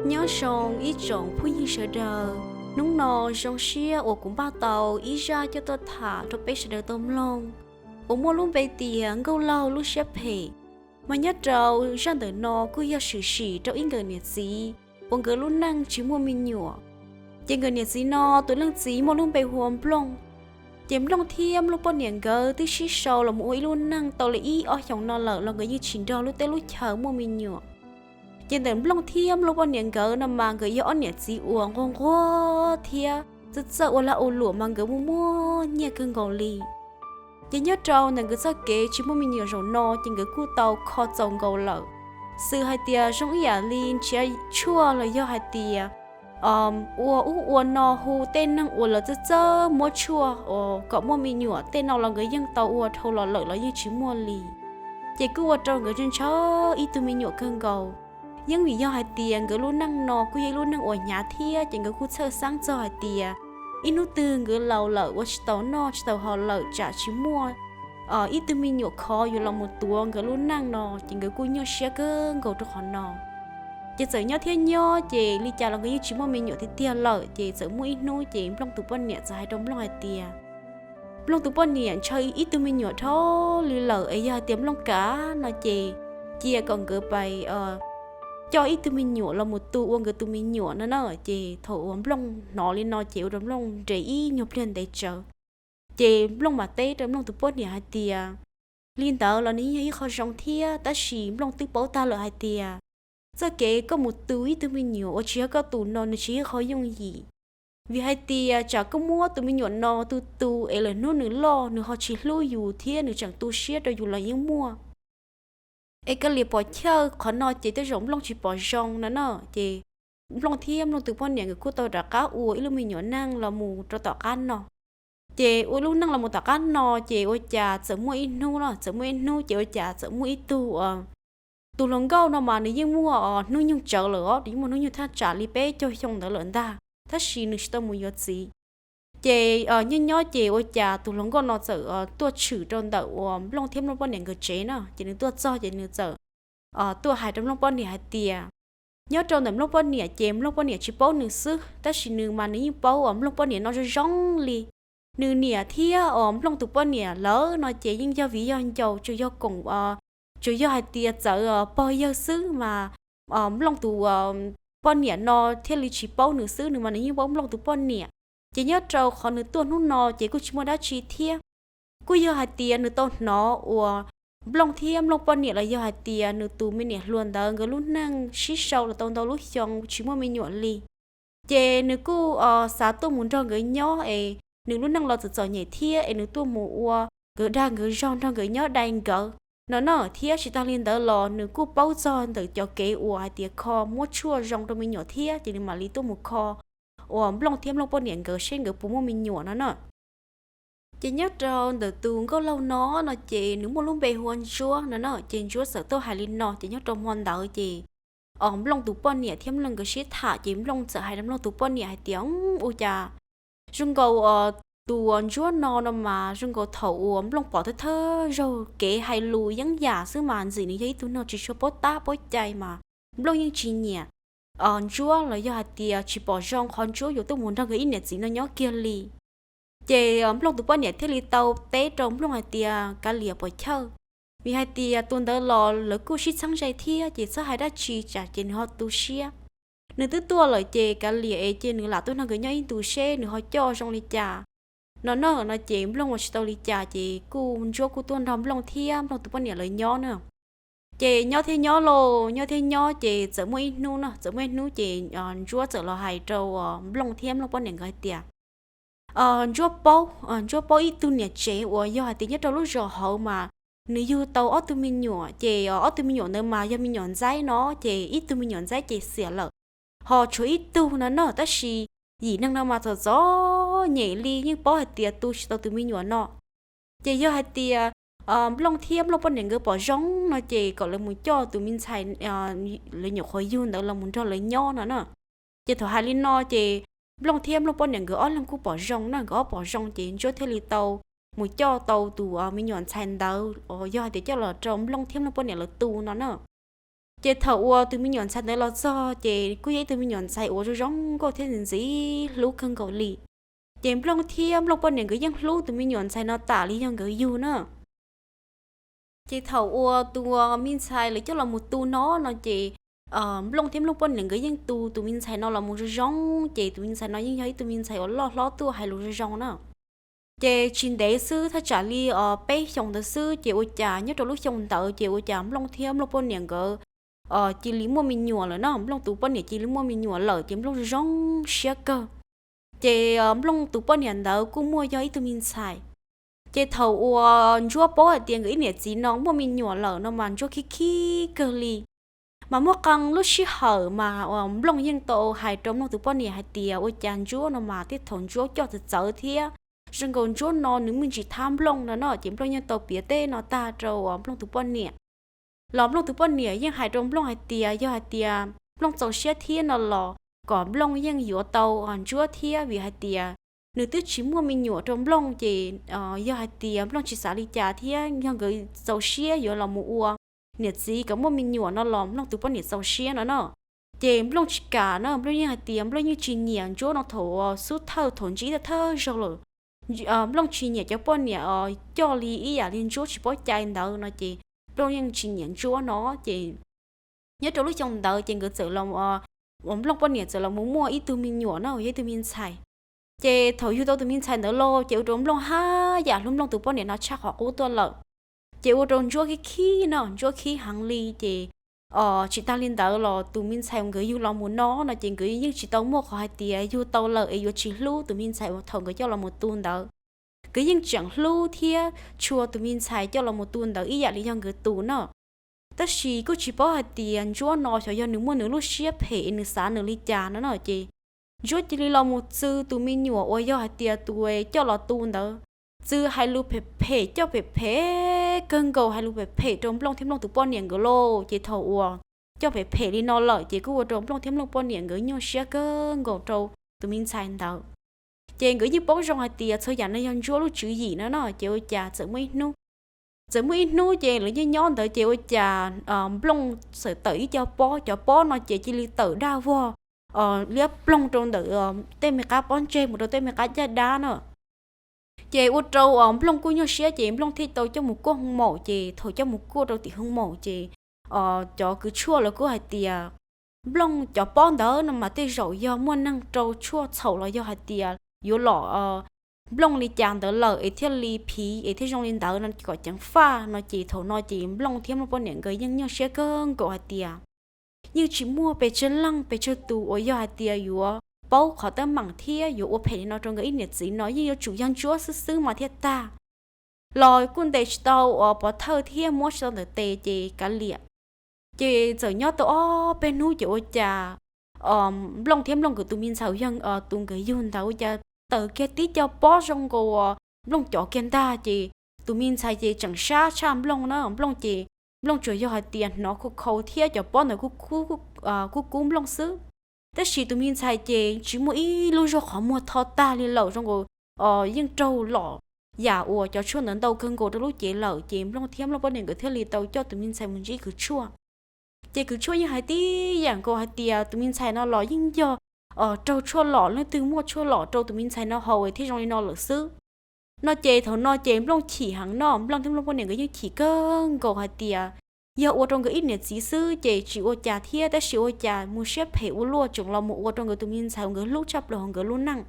Nyob zoo ib tsoom phooj ywg sawv daws, hnub no zoo siab uas kuv npaj tau ib zaj coj tuaj tham rau peb sawv daws tau mloog, uas muaj lub npe tias Nkauj Laug lub siab phem. Mas nyob rau zaj ntawm no kuj yog swm sim rau ib nkawm niam txiv uas nkawd lub neej tsis muaj me nyuam. Ces nkawm niam txiv no tus leej txiv muaj lub npe hu ua Nplooj. Ces Nplooj thiab Nplooj poj niam nkawd twb sib sau los mus ua ib lub neej tau li ib ob xyoos no lawm los nkawd yeej tsis nrog lub teb lub chaw muaj me nyuam. Ces ntawm Nplooj thiab Nplooj poj niam nkawd no mas nkawd yog ob niam txiv uas nquag nquag thiab txawj txawj ua lag ua luam mas nkawd muaj muaj nyiaj kawg nkaus li. Ces nyob rau ntawm nkawd txoj kev tsis muaj me nyuam zaum no ces nkawd kuj tau kho txaus nkaus lawm. Xws hais tias zoo ib yam li nrhiav tshuaj los yog hais tias ua ub ua no hu tej neeg uas lawv txawj txawj muab tshuaj uas kom muaj me nyuam tej no los nkawd yeej tau ua dhau los lawm los yeej tsis muaj li. Ces kuj ua rau nkawd ntshaw ntshaw ib tug me nyuam kawg nkaus. Yeej vim yog hais tias nkawd lub neej no kuj yog ib lub neej uas hnyav thiab ces nkawd kuj txhawj xeeb txog hais tias ib hnub twg nkawd laus lawm ua tsis tau noj tsis tau haus lawm tsam tsis muaj ib tug me nyuam khov yuav los mus tuav nkawd lub neej no ces nkawd kuj nyuaj siab kawg nkaus rau qhov no. Ces txawm nyob thiab nyob ces li cas los nkawd yeej tsis muaj me nyuam tiag tiag lawm ces txawm muaj ib hnub ces Nplooj tus poj niam txawm hais rau Nplooj hais tias Nplooj tus poj niam ntshaw ib tug me nyuam dhau li lawm es yog hais tias Nplooj kam no ces cia kom nkawd pais coj ib tug me nyuam los mus tu ua nkawd tus me nyuam no na. Ces thaum uas Nplooj hnov li no ces ua rau Nplooj nres ib nyuag pliag ntev tsawv. Ces Nplooj mam teb rau Nplooj tus poj niam hais tias li ntawd los nws yeej yog ib qho zoo thiab tab sis Nplooj twb paub tag lawm hais tias txoj kev koj mus tu ib tug me nyuam uas tsis yog koj tus no nws tsis yog qhov yooj yim. Vim hais tias tsam koj muab tus me nyuam no tu tu es lawm hnub nws loj nws ho tsis hlub yus thiab nws tseem tu siab rau yus los yeej muaj. Es kav liam pom chawj qhov no ces tej zaum Nplooj tsis pom zoo no na. Ces Nplooj thiab Nplooj tus poj niam nkawd kuj tau rov qab ua ib lub me nyuam neej los mus rau tom qab no. Ces ua ib lub neej los mus tom qab no ces ua cas txawm muaj ib hnub no, txawm muaj ib hnub ces ua cas txawm muaj ib tug tus hluas nkauj no mas nws yeej muaj hnub nyoog tsawv lawm os, nws yeej muaj hnub nyoog thaj tsam li peb caug xyoo ntawd lawm ntag tab sis nws tsis tau mus yuav txiv. Ces nyob nyob ces ua cas tus hluas nkauj no txawm tuaj tshwm rau ntawm uas Nplooj thiab Nplooj poj niam nkawd tsev na. Ces nws tuaj txog ces nws txawm tuaj hais rau Nplooj poj niam hais tias nyob rau ntawm Nplooj poj niam ces Nplooj poj niam tsis paub nws xwb tab sis nws mas nws yeej paub uas Nplooj poj niam no zoo zoo li. Nws niam thiab uas Nplooj tus poj niam lawv no ces yeej yog viv yog ncaus, tsuas yog koom, tsuas yog hais tias txawv pog yawg xwb mas Nplooj tus poj niam no thiaj li tsis paub nws xwb, nws mas nws yeej paub Nplooj tus poj niam. Ces nyob rau qhov nws tuaj hnub no ces kuj tsis muaj dab tsi thiab. Kuj yog hais tias nws tau hnov uas Nplooj thiab Nplooj poj niam los yog hais tias nws tus me niam hluas ntawd nkawd lub neej sib sau los tau ntau lub xyoo tsis muaj me nyuam li. Ces nws kuj xav tuaj mus nrog nkawd nyob es nws lub neej los txom txom nyem thiab es nws tuaj mus ua nkawd dag nkawd zog nrog nkawd nyob dai nkawd no na. Thiab tsis tas li ntawd los nws kuj paub txog ntawm cov kev uas hais tias kho muab tshuaj zoo rau me nyuam thiab ces nws mam li tuaj mus kho uas Nplooj thiab Nplooj poj niam nkawd seb nkawd puas muaj me nyuam no na. Ces nyob rau ntawm tus Nkauj Laug no no ces nws muaj lub npe hu ua Ntsuab no na. Ces Ntsuab txawm tuaj hais li no ces nyob rau hmo ntawd ces Nplooj tus poj niam thiab Nplooj nkawd sib tham ces Nplooj txawm hais rau Nplooj tus poj niam hais tias, ua cas zoo nkaus tus Ntsuab no no mas zoo nkaus thaum uas Nplooj pom thawj thawj zaug kev hais lus yeeb yam xwb mas ntxim nws yog ib tug neeg tsis tshua paub tab paub cai mas Nplooj yeej tsis nyiam Ntsuab los yog hais tias tsis pom zoo qhov Ntsuab yuav tuaj mus nrog nkawd ib niam txiv no nyob kiag li. Ces Nplooj tus poj niam thiaj li tau teb rau Nplooj hais tias, kav liam pom chawj, vim hais tias tus ntawd los lawv kuj sib txheeb ze thiab ces txhob hais dab tsi tsam ces nws ho tu siab. Nws twb tuaj lawm ces kav liam es cia nws lam tuaj nrog nkawd nyob ib ntus seb nws ho coj zoo li cas no na. No ces Nplooj ua tsis tau li cas ces kuj Ntsuab kuj tuaj nrog Nplooj thiab Nplooj tus poj niam lawv nyob na. Ces nyob thiab nyob lauj, nyob thiab nyob ces txawm muaj ib hnub no, txawm muaj ib hnub ces Ntsuab txawm los hais rau Nplooj thiab Nplooj poj niam nkawd hais tias, Ntsuab paub, Ntsuab paub ib tug niam tsev uas yog hais tias nyob rau lub zos hauv mas nws yug tau ob tug me nyuam ces ob tug me nyuam ntawd mas yog me nyuam ntxaib no ces ib tug me nyuam ntxaib ces xiam lawm, ho tshuav ib tug no na, tab sis yim neeg no mas txom txom nyem li yeej paub hais tias tu tsis tau tus me nyuam no. Ces yog hais tias Nplooj thiab Nplooj poj niam nkawd pom zoo no ces kom lawv mus coj tus me ntxhais lawv nyuam qhuav yug ntawd los mus nrog lawv nyob no na. Ces thaum hais li no ces Nplooj thiab Nplooj poj niam nkawd ob leeg kuj pom zoo na, nkawd ob pom zoo ces Ntsuab thiaj li tau mus coj tau tus me nyuam ntxhais ntawd uas yog hais tias coj los rau Nplooj thiab Nplooj poj niam lawv tu no na. Ces thaum uas tus me nyuam ntxhais ntawd los txog ces kuj yog ib tug me nyuam ntxhais uas zoo zoo nkauj thiab ntxim ntxim hlub kawg nkaus li. Ces Nplooj thiab Nplooj poj niam nkawd yeej hlub tus me nyuam ntxhais no tas li yog nkawd yug na. Ces thaum uas tus me ntxhais lawv coj los mus tu no no ces Nplooj thiab Nplooj poj niam nkawd yeej tu tus me ntxhais no los mus zoo zoo, ces tus me ntxhais no yeej yog ib tug me ntxhais uas loj hlob tuaj hais lus zoo zoo na. Ces tsis ntev xwb, thaj tsam li peb xyoos ntawd xwb ces ua cas nyob rau lub xyoo ntawd ces ua cas Nplooj thiab Nplooj poj niam nkawd cia li muaj me nyuam lawm no. Nplooj tus poj niam cia li muaj me nyuam lawm ces Nplooj zoo zoo siab kawg. Ces Nplooj tus poj niam ntawd kuj muaj yog ib tug me ntxhais. Ces thaum uas Ntsuab paub hais tias nkawd ib niam txiv no muaj me nyuam lawm no mas Ntsuab khib khib kawg li. Mas muaj qee lub sij hawm mas Nplooj yeej tau hais rau Nplooj tus poj niam hais tias ua cas Ntsuab no mas tej thaum Ntsuab coj txawv txawv thiab zoo nkaus Ntsuab no nws me ntsis thab Nplooj no no ces Nplooj yeej tau piav tej no tag rau Nplooj tus poj niam. Los Nplooj tus poj niam yeej hais rau Nplooj hais tias yog hais tias Nplooj txaus siab thiab no los kom Nplooj yeej yuav tau Ntsuab thiab, vim hais tias nws twb tsis muaj me nyuam rau Nplooj ces yog hais tias Nplooj tsis xav li cas thiab yog nkawd txaus siab yuav los mus ua niam txiv kom muaj me nyuam no los Nplooj tus poj niam txaus siab no no. Ces Nplooj tsis kam na, Nplooj yeej hais tias Nplooj yeej tsis nyiam Ntsuab no thaum xub thawj thaum ntsib thawj zaug lawm. Nplooj tsis nyiam cov poj niam coj li ib yam li Ntsuab tsis paub cai ntawd no ces Nplooj yeej tsis nyiam Ntsuab no ces nyob rau lub xyoo ntawd ces nkawd txawm los, Nplooj poj niam txawm los mus muaj ib tug me nyuam no yog ib tug me ntxhais. Ces thaum yug tau tus me ntxhais ntawd los ces ua rau Nplooj haj yam hlub Nplooj tus poj niam no tshaj qhov qub tuaj lawm. Ces ua rau Ntsuab khib khib no, Ntsuab khib heev li ces tsis tas li ntawd los tus me ntxhais uas nkawd yug los mus no no ces nkawd yeej tsis tau muaj qhov hais tias yug tau lawm es yuav tsis hlub tus me ntxhais uas thaum nkawd coj los mus tu ntawd. Nkawd yeej tseem hlub thiab tshua tus me ntxhais coj los mus tu ntawd ib yam li yog nkawd tus no. Tab sis kuj tsis paub hais tias Ntsuab no xyov yog nws muaj nws lub siab phem es nws xav nws li cas no no ces Ntsuab cia li los mus txw tus me nyuam uas yog hais tias tus coj los tu ntawd, txw hais lus phem phem, coj phem phem kawg nkaus, hais lus phem phem rau Nplooj thiab Nplooj tus poj niam nkawd lauj. Ces thaum uas coj phem phem li no lawm ces kuj ua rau Nplooj thiab Nplooj poj niam nkawd nyuaj siab kawg nkaus rau tus me ntxhais ntawd. Ces nkawd yeej paub zoo hais tias txhua yam no yog Ntsuab lub tswv yim no no ces ua cas txawm muaj ib hnub, txawm muaj ib hnub ces lawv nyob nyob ntawd ces ua cas Nplooj txawm tawm ib co pob, cov pob no ces cia li tawm daj vog liab ploog rau ntawm tej me qab pob ntseg mus rau tej me qab caj dab na. Ces ua rau Nplooj kuj nyuaj siab ces Nplooj thiaj tau coj mus kuaj hoo maum ces thaum coj mus kuaj rau tim hoo maum ces cov kws tshuaj lawv kuj hais tias Nplooj cov pob ntawd no mas tej zaum yog muaj neeg rau tshuaj txhaum los yog hais tias yuav lom Nplooj li cas ntawd lawm es thiaj li phiv es thiaj zoo li ntawd no kom ceev faj no ces thaum no ces Nplooj thiab Nplooj poj niam nkawd yeej nyuaj siab kawg nkaus hais tias yeej tsis muaj pes tsawg leej pes tsawg tus uas yog hais tias yuav paub qhov teeb meem thiab yuav ua phem li no rau nkawd ib niam txiv no, yeej yuav tsum yog Ntsuab xwb xwb mas thiaj tag. Los kuj ntes tsis tau uas pov thawj thiab muab tsis tau ntawm tes ces kav liam. Ces txawm nyob tau ob peb hnub ces ua cas Nplooj thiab Nplooj nkawd tus me ntxhais yog tus nkawd yug ntawd ua cas tawm kiag tib co pob zoo nkaus Nplooj cov kiag ntag ces tus me ntxhais ces tseem sab tshaj Nplooj na. Nplooj ces Nplooj tsuas yog hais tias hnov khau khau thiab cov pob ntawd kuj kub Nplooj xwb. Tab sis tus me ntxhais ces tsis muaj ib lub zog qhov muag tho tag li lawm, zoo nkaus yeej raug lom yam uas cov tshuaj ntawd ntau kawg nkaus rau lub cev lawm ces Nplooj thiab Nplooj poj niam nkawd thiaj li tau coj tus me ntxhais mus ntsib kws tshuaj. Ces kws tshuaj yeej hais tib yam nkaus hais tias tus me ntxhais no los yeej yog raug tshuaj lom, leej twg muaj tshuaj lom rau tus me ntxhais no haus thiaj zoo li no lawm xwb. No ces thaum no ces Nplooj chim heev no, Nplooj thiab Nplooj poj niam nkawd yeej chim kawg nkaus hais tias yog ua rau nkawd ib niam txiv xwb ces tsis ua cas thiab, tab sis ua cas mus siab phem ua luaj tseem los mus ua rau nkawd tus me ntxhais uas nkawd hlub tshaj plaws hauv nkawd lub neej.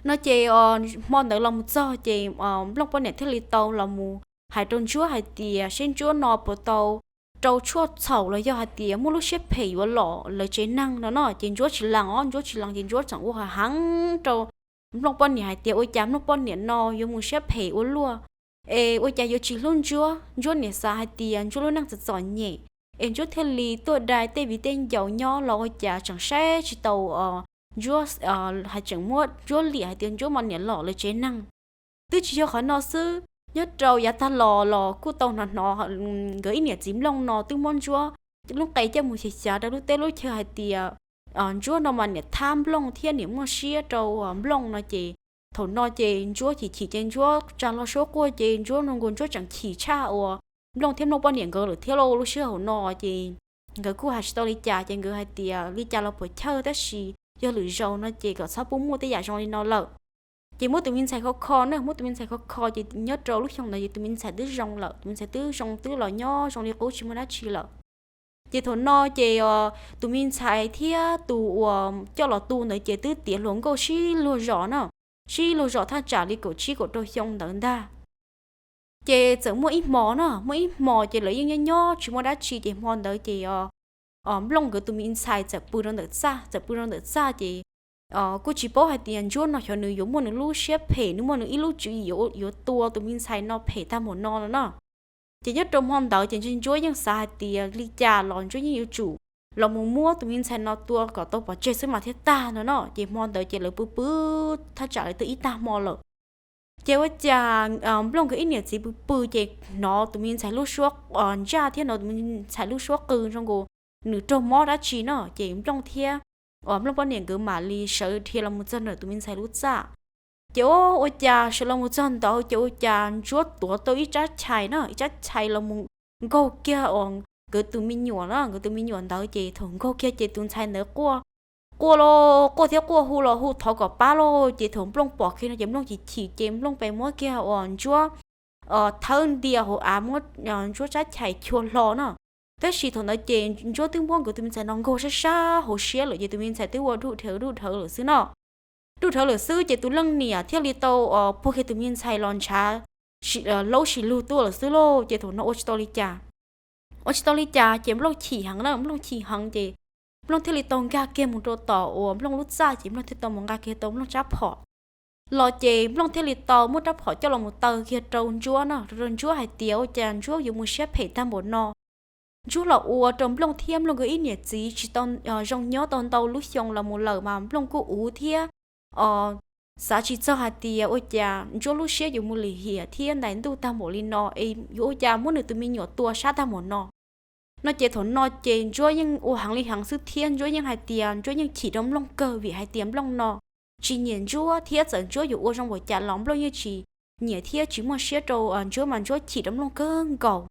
No ces hmo ntawd los mus txog ces Nplooj poj niam thiaj li tau los mus hais rau Ntsuab hais tias seb Ntsuab no puas tau rau tshuaj txhaum los yog hais tias muaj lub siab phem yuav lom lawv tsev neeg no no. Ces Ntsuab tsis lees os, Ntsuab tsis lees ces Ntsuab tseem ua heev heev rau Nplooj poj niam hais tias ua cas Nplooj poj niam no yuav mus siab phem ua luaj, es ua cas yuav tsis hlub Ntsuab. Ntsuab niam xav hais tias Ntsuab lub neej txom txom nyem, es Ntsuab thiaj li tuaj dai tej viv tej ncaus nyob los ua cas tseem saib tsis tau Ntsuab, hais tseem muab Ntsuab liam hais tias Ntsuab mas niam lom lawv tsev neeg. Twb tsis yog qhov no xwb, nyob rau yav tag los los kuj tau hnov hnov nkawd ib niam txiv Nplooj no twb muab Ntsuab lub qe coj mus xyem xyav rau lub teb lub chaw hais tias Ntsuab no mas niam thab Nplooj thiab niam muaj siab rau Nplooj no ces thaum no ces Ntsuab chim chim ces Ntsuab tsa hlo suab quaj ces Ntsuab no nkaus Ntsuab tseem chim tshaj uas Nplooj thiab Nplooj poj niam nkawd lawm thiab lauj. Lub sij hawm no ces nkawd kuj hais tsis tau li cas, ces nkawd hais tias li cas los puas chawj, tab sis yog lwm zaus no ces kom txhob pub muaj tej yam zoo li no lawm. Ces muab tus me ntxhais kho kho na, muab tus me ntxhais kho kho ces nyob rau lub xyoo ntawd ces tus me ntxhais twb zoo lawm, tus me ntxhais twb zoo twb los nyob zoo li qub tsis muaj dab tsi lawm. Ces thaum no ces tus me ntxhais thiab tus uas coj los tu ntawd ces twb tiav hluas nkauj sib luag zos na, sib luag zos thaj tsam li kaum tsib kaum rau xyoo ntawd ntag. Ces txawm muaj ib hmo na, muaj ib hmo ces lawv yeej nyob nyob tsis muaj dab tsi, ces hmo ntawd ces Nplooj nkawd tus me ntxhais txawm pw rau ntawm txaj, txawm pw rau ntawm txaj ces kuj tsis paub hais tias Ntsuab no xyov nws yuav muaj nws lub siab phem, nws muaj nws ib lub tswv yim yuav tua tus me ntxhais no phem tag npaum no no na. Ces nyob rau hmo ntawd ces Ntsuab yeej xav hais tias li cas los Ntsuab yeej yuav tsum los mus muab tus me ntxhais no tua kom tau pov tseg xwb mas thiaj tag no no. Ces hmo ntawd ces lawv pw pw thaj tsam li twb ib tag hmo lawm. Ces ua cas Nplooj nkawd ib niam txiv pw pw ces hnov tus me ntxhais lub suab ntsaj thiab hnov tus me ntxhais lub suab qw zoo nkaus nws raug mob dab tsi no. Ces Nplooj thiab Nplooj poj niam nkawd mam li sawv dhia los mus txog ntawm tus me ntxhais lub txaj. Ces ua cas sawv los mus txog ntawd ces ua cas Ntsuab tuav tau ib rab chais na, ib rab chais los mus nkaug kiag uas nkawd tus me nyuam na, nkawd tus me nyuam ntawd ces thaum nkaug kiag ces tus ntxhais ntawd quaj, quaj los quaj thiab quaj, hu los hu thov kom pab lauj. Ces thaum Nplooj pom kiag no ces Nplooj chim chim ces Nplooj pes muab kiag uas Ntsuab thawb ntia hauv av, muab Ntsuab rab chais chua hlo na. Tab sis thaum ntawd ces Ntsuab twb muab nkawd tus me ntxhais no nkaug sab sab hauv siab lawm ces tus me ntxhais twb ua duj dhawv duj dhawv lawm xwb no. Duj dhawv lawm xwb ces tus leej niam thiaj li tau puag kiag tus me ntxhais los ntshav laub sis lug tuaj lawm xwb lauj. Ces thaum no ua tsis tau li cas, ua tsis tau li cas ces Nplooj chim heev na, Nplooj chim heev ces Nplooj thiaj li tau nkag kiag mus rau tom uas Nplooj lub txaj ces Nplooj thiaj tau mus nqa kiag tau Nplooj rab phom los ces Nplooj thiaj li tau muab rab phom coj los mus taw kiag rau Ntsuab na, rau Ntsuab hais tias ua cas Ntsuab yuav mus siab phem tag npaum no. Ntsuab los ua rau Nplooj thiab Nplooj nkawd ib niam txiv tsis tau zoo nyob tau ntau lub xyoo los mus lawm mas Nplooj kuj uv thiab xav tsis txog hais tias ua cas Ntsuab lub siab yuav mus lim hiam thiab ntais ntuj tag npaum li no es yuav ua cas muab nws tus me nyuam tua sab tag npaum no. No ces thaum no ces Ntsuab yeej ua heev li heev xwb thiab Ntsuab yeej hais tias Ntsuab yeej chim rau Nplooj kawg vim hais tias Nplooj no tsis nyiam Ntsuab thiab txawm Ntsuab yuav ua zoo npaum cas los Nplooj yeej tsis nyiam thiab tsis muaj siab rau Ntsuab mas Ntsuab chim rau Nplooj kawg nkaus.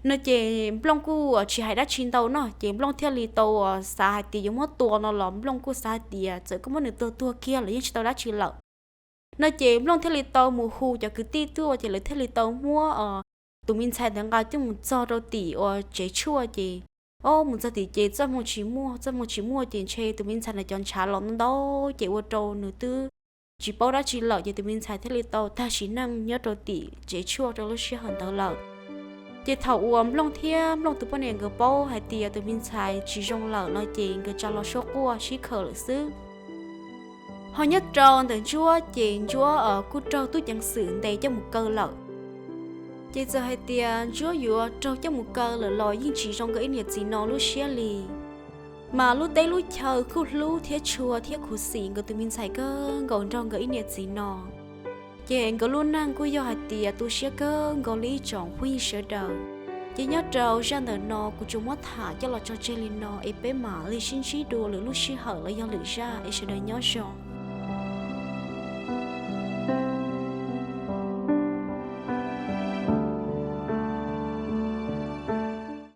No ces Nplooj kuj tsis hais dab tsi ntau no ces Nplooj thiaj li tau xav hais tias yuav muab tua no los Nplooj kuj xav hais tias txawm kuj muab nws tua tuag kiag los yeej tsis tau dab tsi lawm. No ces Nplooj thiaj li tau mus hu cov kwv tij tuaj ces lawv thiaj li tau muab tus me ntxhais ntawd nqa coj mus txog rau tim uas tsev tshuaj ces, o, mus txog tim ces txoj hmoo tsis muaj, txoj hmoo tsis muaj ces ntshe tus me ntxhais ntawd cov ntshav los ntau ntau ces ua rau nws twb tsis paub dab tsi lawm ces tus me ntxhais thiaj li tau tag sim neej nyob rau tim tsev tshuaj rau lub sij hawm ntawd lawm. Ces thaum uas Nplooj thiab Nplooj tus poj niam nkawd paub hais tias tus me ntxhais tsis zoo lawm no ces nkawd tsa los suab quaj sib khawm lawm xwb. Ho nyob rau ntawm Ntsuab ces Ntsuab kuj raug tub ceev xwm ntes coj mus kaw lawm. Ces txawm hais tias Ntsuab yuav raug coj mus kaw lawm los yeej tsis zoo nkawd ib niam txiv no lub siab li. Mas lub teb lub chaw kuj hlub thiab tshua thiab khuv xim nkawd tus me ntxhais kawg nkaus nrog nkawd ib niam txiv no. Ces nkawd lub neej kuj yog hais tias tu siab kawg nkaus li ib tsoom phooj ywg sawv daws. Ces nyob rau zaj ntawm no kuv tsuas muab tham coj los tso tseg li no es peb mam li sib ntsib dua lwm lub sij hawm los yog lwm zaj es sawv daws nyob zoo.